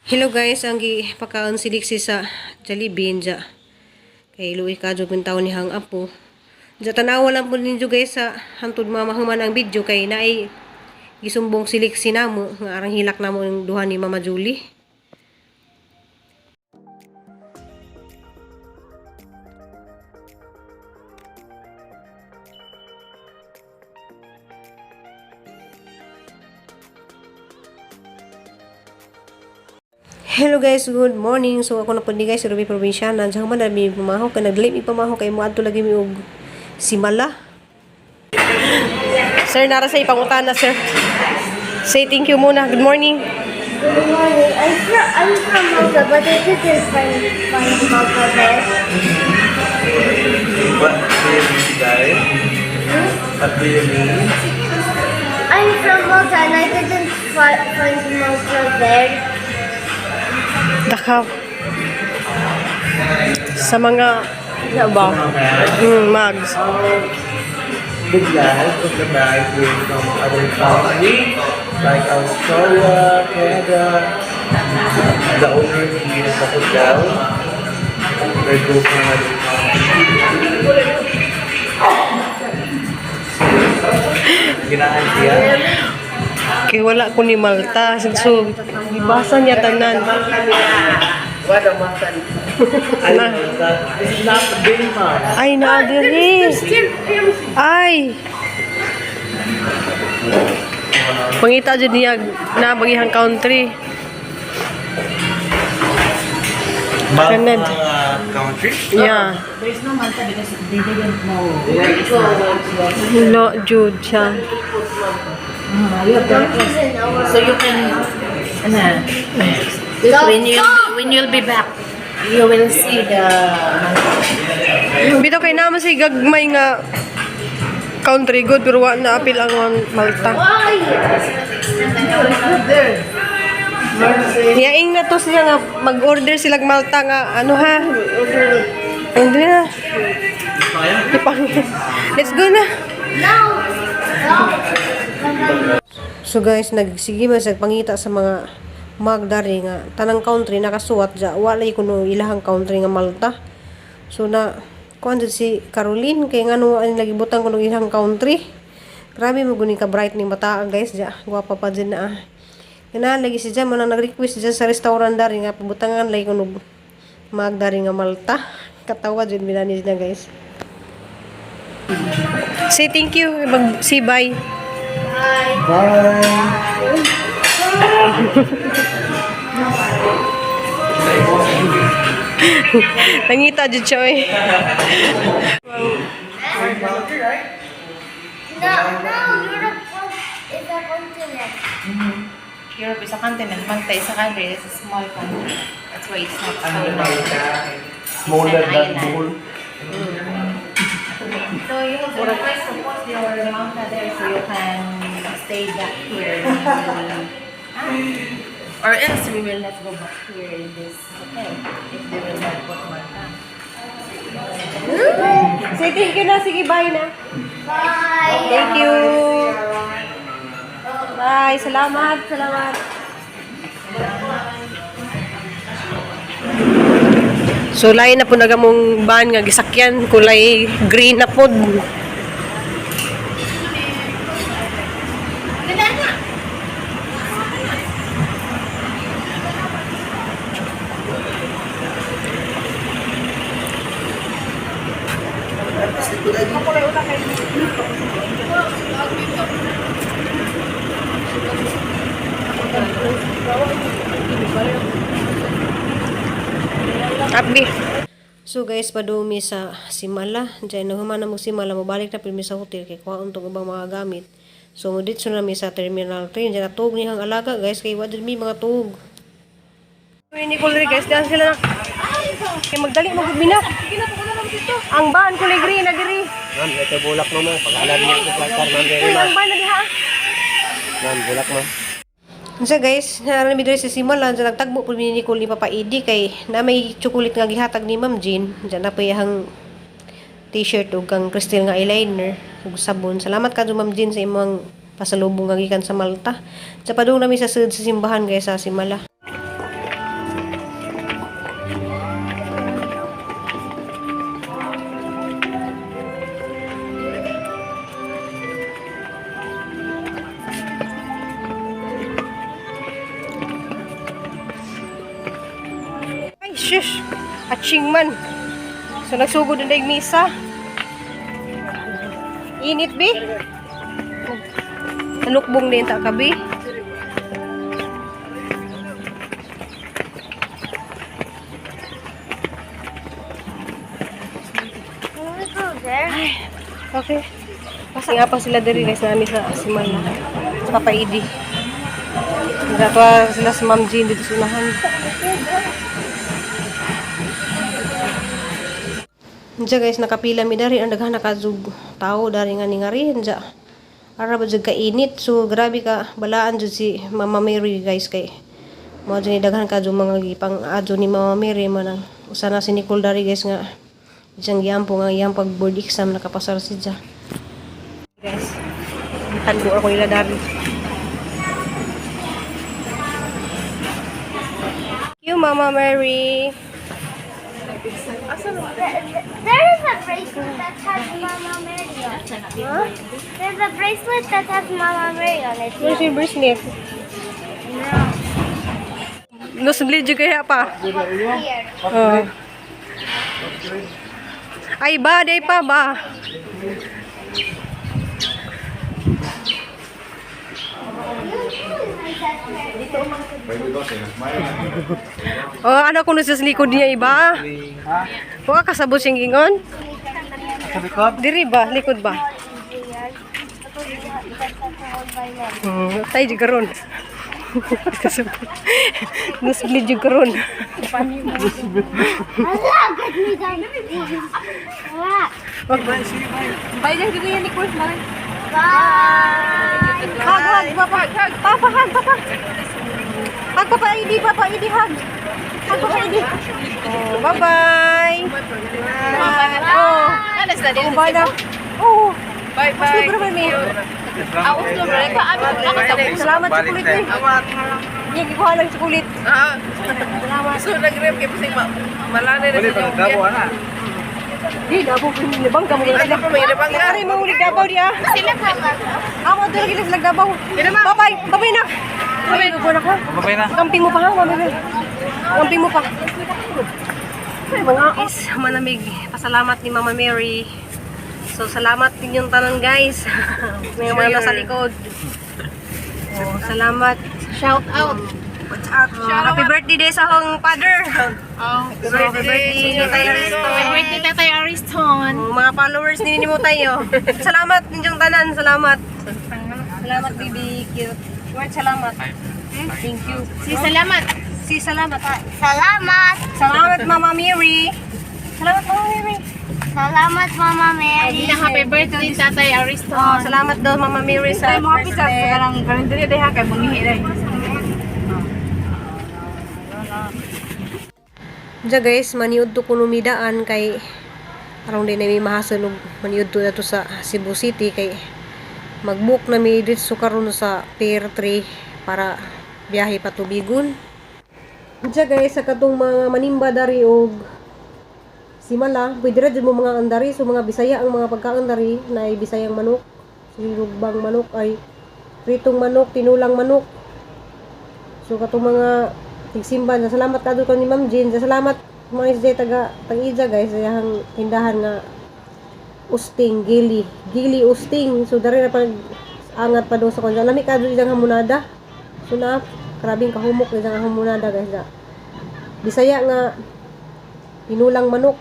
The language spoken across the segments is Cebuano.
Hello guys, ang gipakaon si Lixie sa Jollibee dya. Kay luoy ka jud taon ni hang apo. Dya tanawa lang po ninyo guys sa hantod mamahuman ang video kay naay gisumbong si Lixie namo nga arang hilak namo ang duha ni Mama Julie. Hello guys, good morning. So ako na po ni guys, Ruby Provinciana. Diyan man na mi pamaho kay nagdali mi pamaho kay moadto lagi mi og Simala. Sir, nara sa ipangutana, sir. Say thank you muna. Good morning. Good morning. I'm from Malta, but I didn't find Malta there. What do you mean, guys? What do you mean? I'm from Malta and I didn't find Malta there. Dakaw. Sa mga ano ba? Mugs. The glass of the bag came from other country, like Australia, Canada. The owner here at the hotel, they go from other country. Ginahan siya. Kay wala ko ni Malta. So, gibasa niya tanan. Ay, Malta. This is not the big one. Ay, naa diri. Ay. Pangita jud niya na bagihang country. Malta Canada. Country? Yeah. There's no Malta because they didn't know. Lo, Jude siya. Donkeys in our So you can, ano, when you'll be back, you will see the Malta. Bitaw kay naman si gagmay nga country good pero wa na apil ang Malta. Why? Niyaing na to siya nga mag-order silag Malta nga ano ha. Hindi na. Let's go na. No. No. So guys, nagsige man sa pangita sa mga magdari nga tanang country nakasuwat ja wala kuno ilahang country nga Malta. So na kuan jud si Caroline kay ngano ang lagi butang kuno ilahang country. Grabe mo guni ka bright ni mata guys ja. Gwapa pa jud na. Ah. Kana lagi si Jam nang nag-request dyan sa restaurant dari nga pabutangan lagi kuno magdari nga Malta. Katawa jud minani na guys. Say thank you. Mag say bye. Bye! Nangita jud siya oy. No, Europe is a continent. Europe is a continent. Malta is a country. It's a small country. That's why it's not so large. Smaller It's an than island. Bohol. So you have to request to post your Malta there so you can stay back here. Or else we will not go back here in this hotel if they will not put Malta. Say thank you na. Sige, bye na. Bye. Thank you. Bye. Salamat. Salamat. So, lain na po nagamong van nga gisakyan. Kulay green na po. Abi. So guys, padumi sa Simala. Diyan na human na mo Simala, mobalik na pirmi sa hotel kay kuha untong ubang mga gamit. So mo dito na mi sa Terminal 3. Diyan na tuog niyang alaga guys kay wa jud mi mga tuog. Ni Nicole guys, diyan sila na. Kay magdali mo gud mina. Ang ban kulay green na diri. Ma'am, ito bulak mo ma'am. Pag-alam niyo ito sa ma'am. Uy, ang ban na diha. Ma'am, bulak ma'am. Unsa guys, naara mi diri sa Simala, diyan nagtagbo pud mi ni Nicole ni Papa Idi kay na may chocolate nga gihatag ni Ma'am Jean. Diyan na pa iyang t-shirt ug kang crystal nga eyeliner ug sabon. Salamat kadto Ma'am Jean sa imong pasalubong nga gikan sa Malta. Sa padung nami sa sud sa simbahan guys sa Simala. Shush! Atching man. So nagsugod na yung misa. Init bi? Nalukbong din ta ka bi. Can we go there? Okay. Basta nga pa sila diri guys nami sa Simala. Sa Papa Idi. Nagatuwa sila sa Ma'am Jean dito sa unahan. Diya guys, nakapila mi dari ang daghan nakazug tao dari nga ningari diya. Ara ba jud kainit, so grabe ka balaan jud si Mama Mary guys, kay mao jud ni daghan ka jud mga gipang adyo ni Mama Mary man ang usa na si Nicole dari guys nga diyang giampo nga iyang pag board exam nakapasar si siya. Guys, tango ako nila dari. Thank you, Mama Mary. There is a bracelet that has Mama Mary on it. Huh? There's a bracelet that has Mama Mary on it. Where's your bracelet? Nosebleed jud kaya pa. Here. Oh. Ay ba, day pa ba? Oh, ano kung nasa likod niya iba? Wa kasabot siyang gingon? Sabi ko, Diri ba? Likod ba? Tayo jud karon. Kasabot. Nosebleed jud karon. Hala, get me down. Hala. Bye lang dito yan ni Kurs. Bye. Hug, hug, papa. Hug, papa, hug, papa. Hug, papa, ID, papa, ID, hug. Hug, papa, ID. Oh, bye-bye. Oh, Ano sa oh, bye na. Oh, Bye bye. Bye, bye. Ako sa break. Salamat sa kulit eh. Yung ikuha lang sa kulit. Salamat. So nag-rep kay bisig malana na Bali pa nagdabo ana. Di, dabo ko yung libang. Kamu na sila. Ano pa may libang ka? Ari, mahulig dabaw di ah. Sila pa. Amo, doon lagi sila dabaw. Bye-bye. Bye-bye na. Bye-bye na. Babay na. Kamping mo pa ha, mami. Kamping mo pa. Ay, mga is manamig. Pasalamat ni Mama Mary. So, salamat ninyong tanan guys. May mga nasa likod. Oh, salamat. Shout out. Oh, happy birthday day sa akong father. Oh, So, happy birthday Tatay Aristo. Happy birthday, Tatay Ariston. Oh, mga followers ni mo tayo. Salamat ninyong tanan, salamat. Salamat baby, cute. Word salamat. Thank you. Si salamat. Si salamat. Salamat. Salamat Mama Mary. Salamat Mama Mary. Salamat, Mama Mary. Happy birthday, Tatay Ariston. Oh, salamat daw Mama Mary sa birthday. Diya guys, maniud to kuno midaan kay aron di na mi mahasol og maniud to nato sa Cebu City kay mag-book na mi dito karon sa Pier 3 para biyahe patubigon. Diya guys, sa katong mga manimba dari og Simala, pwede ra jud mo mga andari. So mga Bisaya ang mga pagkaon dari na ay Bisayang manok. Sinugbang manok ay pritong manok, tinulang manok. So katong mga tigsimba, na salamat kadto ni Ma'am Jean, sa salamat mga SJ taga tag-ija guys, sa iyang tindahan nga Usting Gili, Gili Usting. So dari na pag angat pa do sa konja. Lami kadto iyang hamonada. So na grabing kahumok iyang hamonada guys da. Bisaya nga tinulang manok.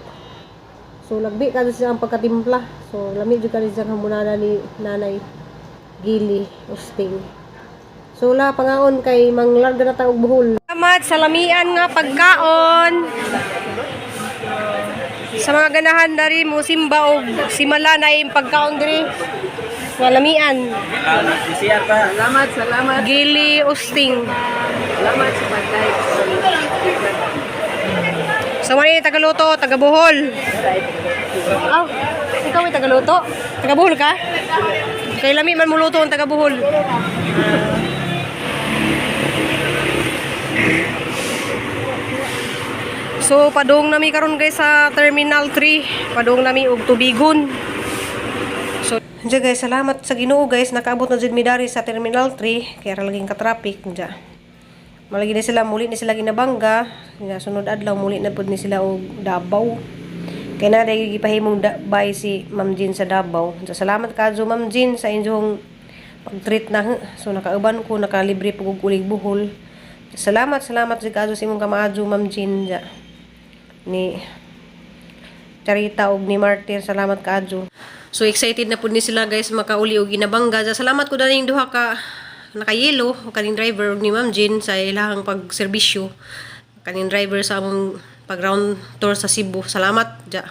So lagbi kadto siya ang pagkatimpla. So lami jud kadto siyang hamonada ni Nanay Gili Usting. So la pangaon kay manglarga na ta og buhol. Salamat sa lamian nga pagkaon. Sa mga ganahan dari mo simba og simala na yung pagkaon diri. Nga lamian. Salamat, salamat. Gili Usting. Salamat sa pagkay. Sa so, wala tagaluto, taga Bohol. Oh, ikaw ay tagaluto? Taga Bohol ka? Kay lami man muluto ang taga Bohol. So padung nami karon guys sa Terminal 3, padung nami og tubigon. So, diya guys, salamat sa Ginoo guys, nakaabot na jud mi dari sa Terminal 3, kay ra laging ka-traffic diya. Malagi ni sila muli ni sila ginabangga. Nga sunod adlaw muli na pud ni sila og Davao. Kay na dahil gipahimong bay si Ma'am Jean sa Davao. So, salamat kadyo Ma'am Jean sa inyong pag-treat na. So nakauban ko, nakalibre pug og ulig Bohol. Salamat, salamat sa kadyo sa imong kamaadyo Ma'am Jean ja. Ni Charita og ni Martin, salamat kaadyo. So excited na pud ni sila guys makauli og ginabangga. Ja, salamat ko daning duha ka nakayelo o kaning driver og ni Ma'am Jean sa ilahang pagserbisyo. Kaning driver sa among pag round tour sa Cebu. Salamat ja.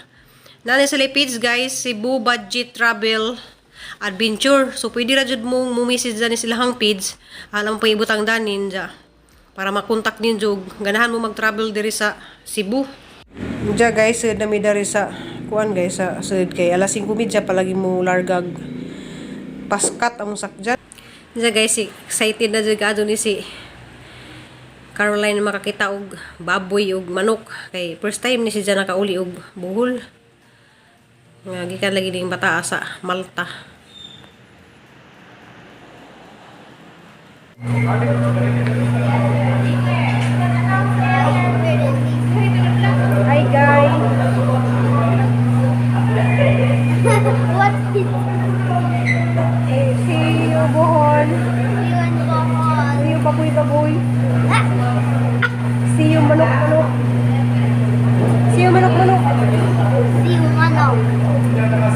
Nani sa page guys, Cebu Budget Travel Adventure. So pwede ra jud mong mumessage dani silahang page. Alam mo pa ibutang danin ja para makontak ninyo og ganahan mo mag-travel diri sa Cebu. Diya guys, sud na mi dari sa kuan guys sa sud kay alas 5:30 palagi mo largag paskat ang sakjan. Diya guys, excited na jud kaadto ni si Caroline makakita og baboy og manok kay first time ni siya nakauli og buhol. Nga gikan lagi ning bata sa Malta. Hi guys. What is See you Bohol. You in Bohol? See you baboy baboy. See you manok manok. See you manok manok. See you manok.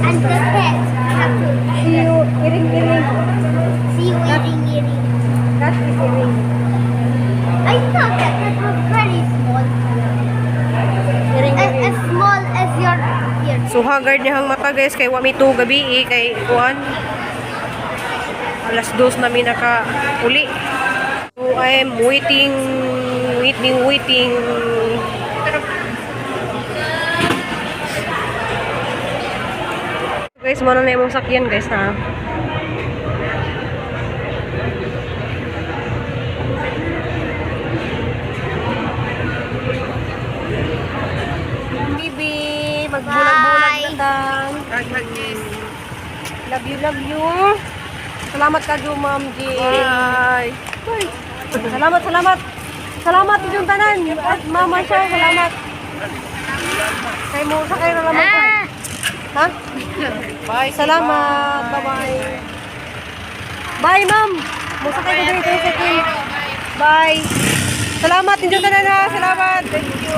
And the pet. Have to See you iring iring. see you eating eating. That is iring. I thought that that was very small. As small as your ear. So haggard niya ang mata guys kay wa mi tuog gabi eh, kay kuan. Alas 2 na mi naka uli. So I am waiting, waiting, waiting. Guys, mo na na imong sakyan guys na. Bibi, magbulag-bulag na tang. Love you, love you. Salamat ka, Jo, Ma'am G. Bye. Salamat, salamat. Salamat inyong tanan. At mama siya, salamat. Kay mo, sa kayo na lamang ko. Ha? Bye. Salamat. Bye-bye. Bye, ma'am. Musa kayo ko dito sa team. Bye. Salamat inyong tanan ha. Salamat. Thank you.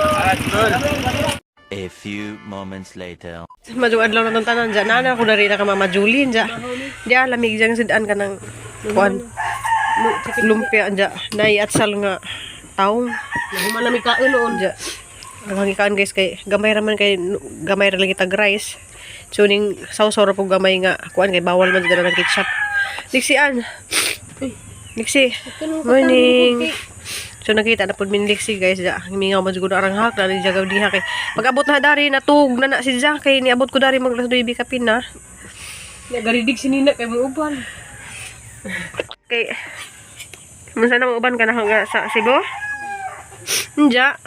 A few moments later. Madyo adlaw na tong tanan dyan. Nana ko na rin ka Mama Julie dyan. Diya lamig dyan sidan ka ng kuan. Lumpia dyan. Naiatsal nga taong. Human na mi kaon noon. Dyan. Ang hangikaan guys kay gamay ra man kay gamay ra lang kitag rice. So ning sawsaw ra pug gamay nga kuan kay bawal man dala ng ketchup. Liksian. Liksi. Morning. So nakita na pud min Lixi guys ja. Mingaw man siguro arang hak na ni jagaw diha kay. Pag abot na dari natug na na si Ja kay niabot ko dari mag alas 9 kapin na. Nagaridig si Nina kay mo uban. Kay Munsa na uban ka na hangga sa Cebu? Nja.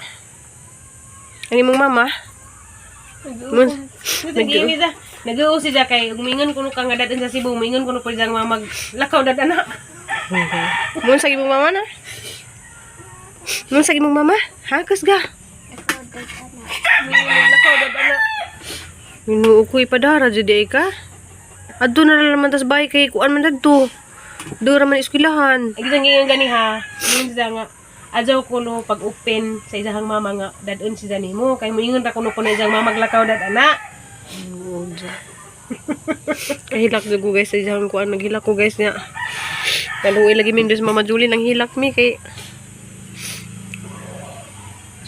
Ang imong mama? Mun Nag-iini da. Nag-uo si Ja kay umingon kuno ka nga dadon sa Cebu, umingon kuno pud jang mamag lakaw dad ana. Mun sa imong mama na? Mun sa imong mama? Ha, kusga. Lakaw dad ana. Minuo ko ipadara jud ay ka. Adto na lang naman tas bahay kay kuan man dadto. Do ra man eskwelahan. Ay gisang ingon gani ha. Ingon siya nga adyaw kuno pag open sa isahang mama nga dadon si nimo kay moingon ra kuno kuno isang mama maglakaw dad ana. Kahilak jud ko guys sa isang kuan naghilak ko guys niya. Kaluoy lagi min dos Mama Julie nang hilak mi kay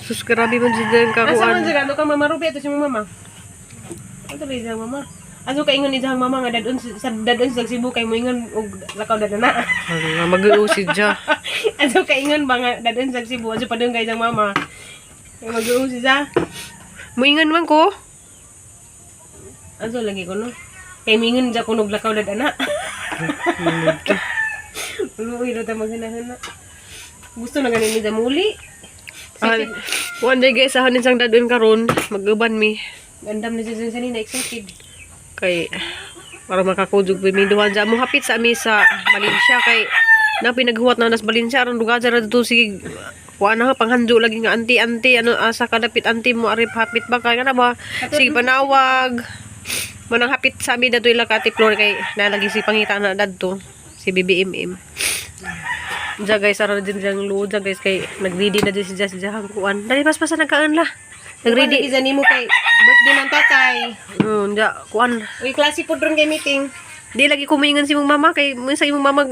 Sus, grabe man jud ang Asa man kakuan. siya ano ka mama Ruby ato si mong mama. Ato ba isang mama? Aso kay ingon isang mama nga dadon sa dadon sa Cebu kay moingon og lakaw dad ana. Ang mag-uo si Ja. Aso kay ingon ba nga dadon sa Cebu aso padung kay isang mama. Kay mag-uo si ja. Muingan man ko. Aso lagi ko no. Kay mingon ja kunog lakaw dad ana. Luoy ra ta maghinahina. Gusto na ganin ni Jamuli. Ah, one day guys, sa hanin sang dadon karon, mag-uban mi Gandam na siya sa nina excited. kay para makakudog mi duha dya mo hapit sa ami sa Malaysia kay Na pinaghuwat na nas Valencia aron duga ra dito, sige kuan na panghanjo lagi nga anti anti ano asa kadapit anti mo arip hapit ba kay kana ba, sige panawag manang hapit sa amin dato ila ka Ate Flor kay nalagi si pangita na dadto si BBMM. Diya guys, aron din diyang luod dya guys kay nagready na din si Jas diyang kuan. Dali paspasan nagkaan la. Nagready Nagready. isa nimo kay birthday ng tatay. Diya kuan. Uy, klase po ron kay meeting. Di lagi kumingan si mong mama kay minsan imong mama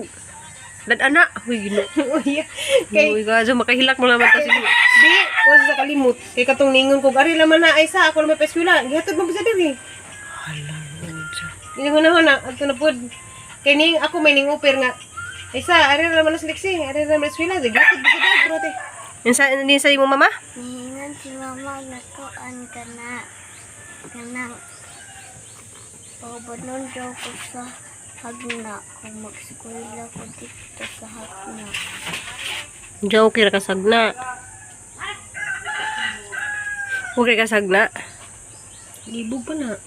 dad-ana. Uy, Ginoo. Uy, kay Uy, gazo makahilak mo naman kasi. di ko sa kalimot. Kay katong ningon ko ari laman na ay sa ako na may peskwela. Gihatod mo bisa diri. Hala, Lord. Ginahuna na adto na pud. Kay ning ako may ning uper nga. Ay sa ari ra man na sa liksi, ari ra man sa eskwela, gihatod bisa diri bro te. Insa ni sa imong mama? Nihingan si mama nakuan ka na. Kanang Pabanon daw ko sa hagna kung mag-eskwela ko dito sa hagna. Diya okay ra ka sagna. Okay ka sagna. Libog pa na.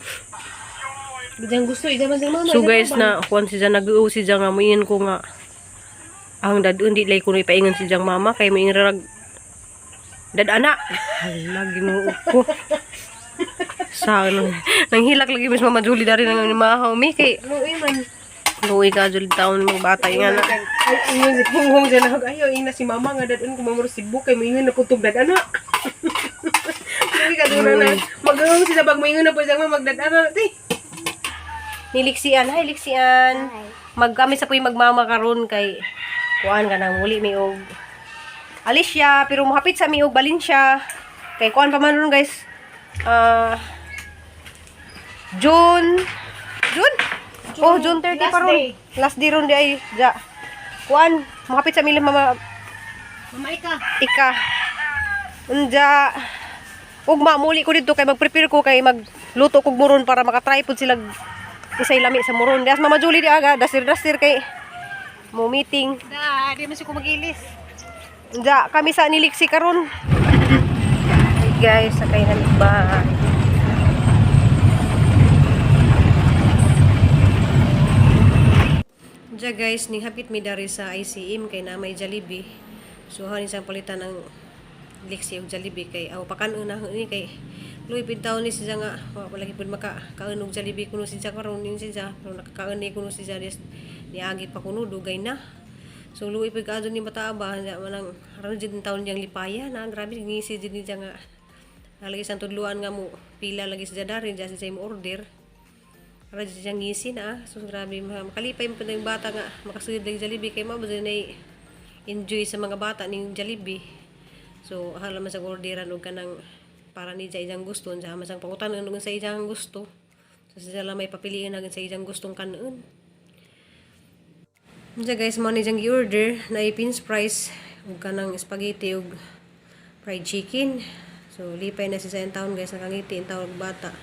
Gidang gusto ija man sa mama. So guys na kuan si Jan nag si Jan nga muingon ko nga ang dadun di lay kuno ipaingon si Jang mama kay muingon rag dad-ana. Hala, Ginoo ko. Sa ano, nanghilak lagi mis Mama Julie dari nang mahaw mi kay Luoy man. luoy ka Julie taon mo bata nga na. Ay, ingon si Hunghong siya na, ayaw, ina si mama nga dadun kumamuro si Bukay, moingon na putog dad anak. Luoy ka doon na, magahong siya bag moingon na po siya magdad anak, ti. Niliksian, hi Liksian. Hi. Magkami sa puy magmama karon kay kuan ka nang muli mi og Alicia pero mohapit sa mi og Valencia. Kay kuan pa man ron guys. Ah, June June? Oh, June 30 pa Last ron. day. Last day ron di ay ja. Kuan, mohapit sa mi mama Mama ika. ika. Unja ugma muli ko dito kay magprepare ko kay magluto kog muron para makatry pud sila isay lami sa muron. Dias Mama Julie di aga dasir-dasir kay mo meeting. Da, di man siya kumagilis. Unja kami sa niliksi karon. Hey guys, sakay na ba. Unja guys, ning hapit mi dari sa ICM kay na may Jollibee. So hanin sang palitan ng liksi og Jollibee kay aw pakan na ni kay luy pid taon ni siya nga wa pa lagi pud maka kaon og Jollibee kuno siya karon ning siya pero nakakaon ni kuno siya des niagi pa kuno dugay na. So luy pud kaadto ni bata ba manang aron jud taon niyang lipaya na grabe ngisi jud ni siya nga nalagi sang tudluan nga mo pila lagi siya dari diya siya mo order. Para siya ngisi na. So grabe makalipay mo pud ang bata nga makasulod lang Jollibee kay mao ba na enjoy sa mga bata ning Jollibee. So hala man sa orderan og kanang para ni sa iyang gusto unsa man sang pangutan og sa iyang gusto. So siya lang may papiliin na sa iyang gustong kanon. Unsa guys mo ni siyang gi-order na pins price ug kanang spaghetti ug fried chicken. So lipay na siya sa iyang taon guys, nakangiti ang taon og bata.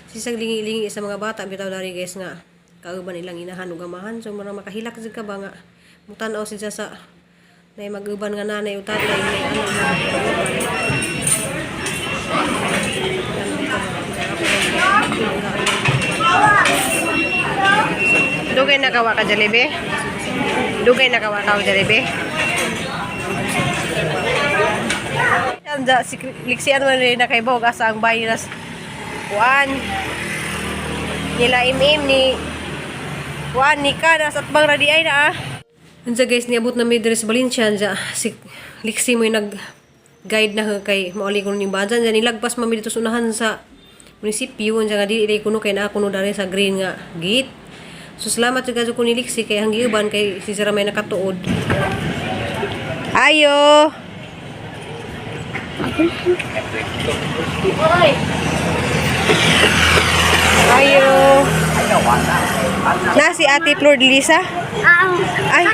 Sisag lingi-lingi sa mga bata bitaw dari guys nga kauban ilang inahan ug amahan. So murang makahilak jud ka ba nga mutan-aw siya sa nay mag-uban nga nanay ug tatay may anak na. Dugay nakawa ka Jollibee? Dugay nakawa ka Jollibee? Anja si Lixian man rin na kay Bog asa ang bahay nas kuan nila imim ni kuan ni ka nas at bang radi ay na ah. Unsa guys niabot na mi diri sa Valencia anja si Lixi mo nag guide na ha kay mauli ko ning bajan anja nilagpas mami dito sa unahan sa munisipyo unsa nga dili kuno kay naa kuno diri sa green nga gate. So salamat jud ko ni Lixi kay ang giuban kay si Sir may nakatuod. Ayo. Ayo. Na si Ate Flor de Lisa? Ay.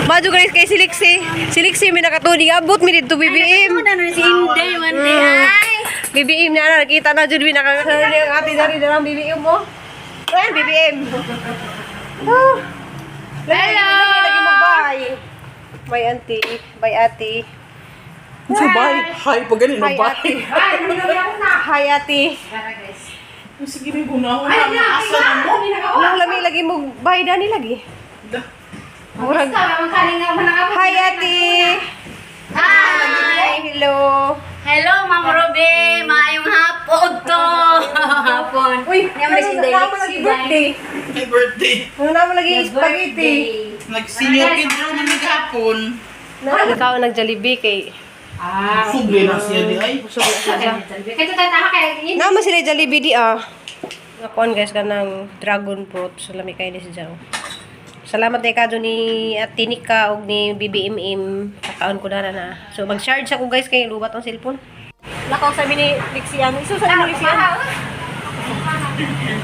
Maju guys kay si Lixi. Si Lixi may nakatunig. Abot mi dito BBM. Si Inday, one day. Ay! BBM na nakita na jud mi nakakasal ang ate dari dalang BBM mo. Ayan BBM. Oh. Hello. Lagi, lagi mo bye. Bye auntie. Bye ate. Bye! Hi! Pag ganun, Hi ate. Hi ate. Sige, may bunahon na. Asa na mo? Nang lami lagi mo bye dani lagi. Murag. Hi, Ate! Hi! Hello! Hello, Ma'am Ruby! Maayong hapon to! Hapon. Uy, Nga man si ano naman lagi birthday? Happy birthday! Ano naman lagi spaghetti? Nag-senior kid raw man hapon. Ikaw ang nag-Jollibee kay... Sugli na siya di ay. Busog na siya. Kaya tataka kaya yun. Naman sila Jollibee di ah. Nakuan guys kanang dragon fruit. So lami kayo ni si Jao. Salamat kay kadto ni Ate Nika og ni BBMM. Kakaon ko na na. So mag-charge ako guys kay lubat ang cellphone. Lakaw sa ni Lixian. Isu sa ni Lixian.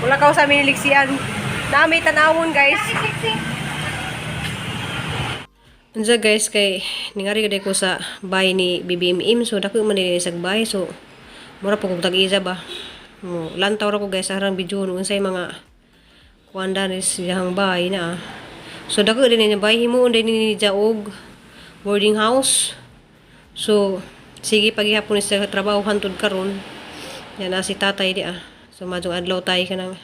Wala ka sa ni Lixian. Nami tanawon guys. Unsa guys kay ningari gid ko sa bahay ni BBMM, so dako man dinhi sa bahay, so mura po kog tag-isa ba. Mo lantaw ra ko guys arang video unsay mga kuan ni siyang bahay na. Ah. So dako din niya bahay, himuon din ni niya og boarding house. So sige paghihapon sa trabaho hantud karon. Yan na si tatay di ah. So madung adlaw tayo kanang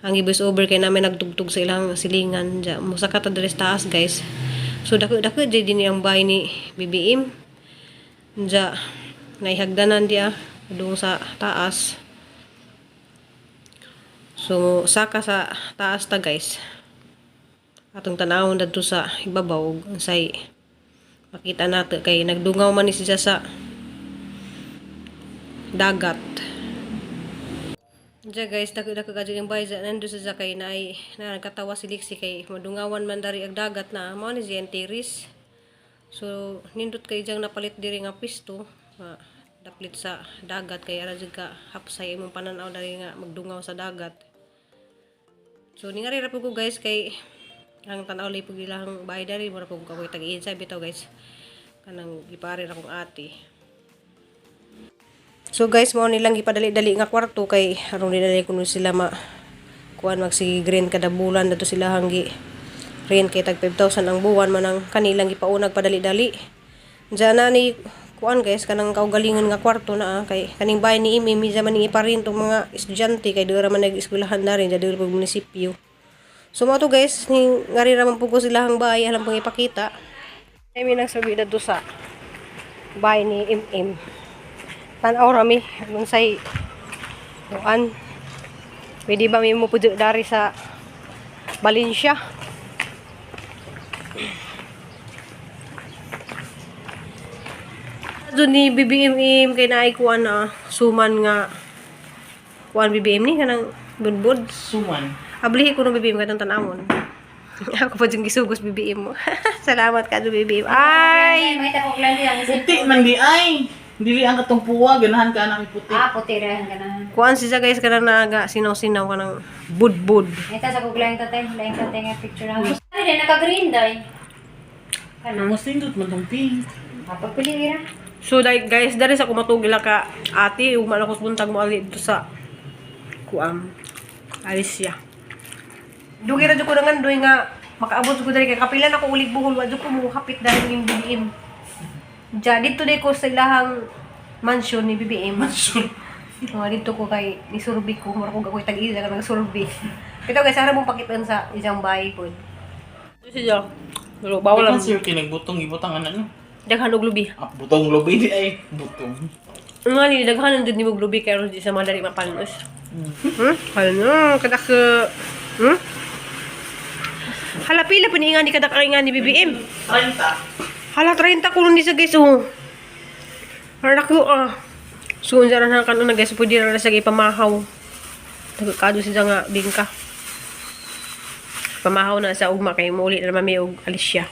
ang ibis over kay namin nagtugtog sa ilang silingan dya. Musaka ta diri sa taas guys. So dako dako jay din ang bahay ni BBM. Dya naihagdanan di ah doon sa taas. So saka sa taas ta guys. Atong tanawon dadto sa ibabaw ug unsay makita nato kay nagdungaw man ni siya sa dagat. Diya guys, dako dako kadyo yung bayad nando sa kay naay na nagkatawa si Lixie kay madungawan man dari ag dagat na mao ni siya ang tiris. So nindot kay diyang napalit diri nga pisto nga daplit sa dagat kay ara jud ka hapsay imong panan-aw dari nga magdungaw sa dagat. So ningari ra pud ko guys kay ang tan-aw lay pud ilahang bahay dari mura pud ko tag-iinsa bitaw guys. Kanang gipare ra kong ate. So guys, mao nilang gipadali-dali nga kwarto kay aron dili kuno sila ma kuan magsige rent kada bulan dato sila hanggi rent kay tag 5,000 ang buwan man ang kanilang gipaunag padali-dali. Diyan na ni kuan guys kanang kaugalingon nga kwarto na ah, kay kaning bahay ni Imi medyo man ning iparent og mga estudyante kay dira man nag-eskwelahan na rin dira pag munisipyo. So mao to guys, ning ngari ra man pud ko sila ang bahay alam pong ipakita. Ay mi nang sabi na sa bahay ni MM. Tan-aw rami unsay kuan. Pwede ba mi mo pud dari sa Valencia? Doon ni BBMM kay naay kuan na suman nga kuan BBM ni kanang budbud. Suman. Ablihi ko ng BBM katong tanawon. Ako pa dyan gisugos BBM mo. Salamat ka BBM. Ay! May tapok lang diyan. Puti man di ay. Dili ang katong puwa ganahan ka anak puti. Ah, puti ra ganahan. Kuan siya guys kanang naga sinaw-sinaw kanang budbud. Ito sa kuglayan tatay, lain tatay nga picture na. Ay, dai naka-green day. Ano? Mas nindot man tong pink. Pagpili ra. So like guys, dari sa kumatugil ka ate, ugma na ko buntag mo ali dito sa kuam Alicia. Dugi ra jud ko nangan doy nga makaabot jud ko diri kay kapila na ko ulig buhol wa jud ko mo hapit dahil yung BBM. Ja dito day ko sa ilahang mansion ni BBM. Mansion. Mga dito ko kay ni survey ko, mura ko ako'y tag-isa ka nag-survey. Ito guys, sana mong pakitaan sa isang bahay po. Siya. Bawal Bawal lang. sir kay nagbutong gibutang ana no. Daghan og lubi. Ah, butong lubi di ay butong. Nga ni daghan jud ni mong lubi kay aron di sa madali mapanos. Ano kadak Hala pila pa ni nga ni kadak ang nga ni BBM. 30. Hala 30 kuno ni sa guys oh. Hala ko ah. So unsa ra na kanon na guys pwede ra na sa ipamahaw. Nagkado siya nga bingka. Pamahaw na sa ugma kay muuli na naman mi og Alicia.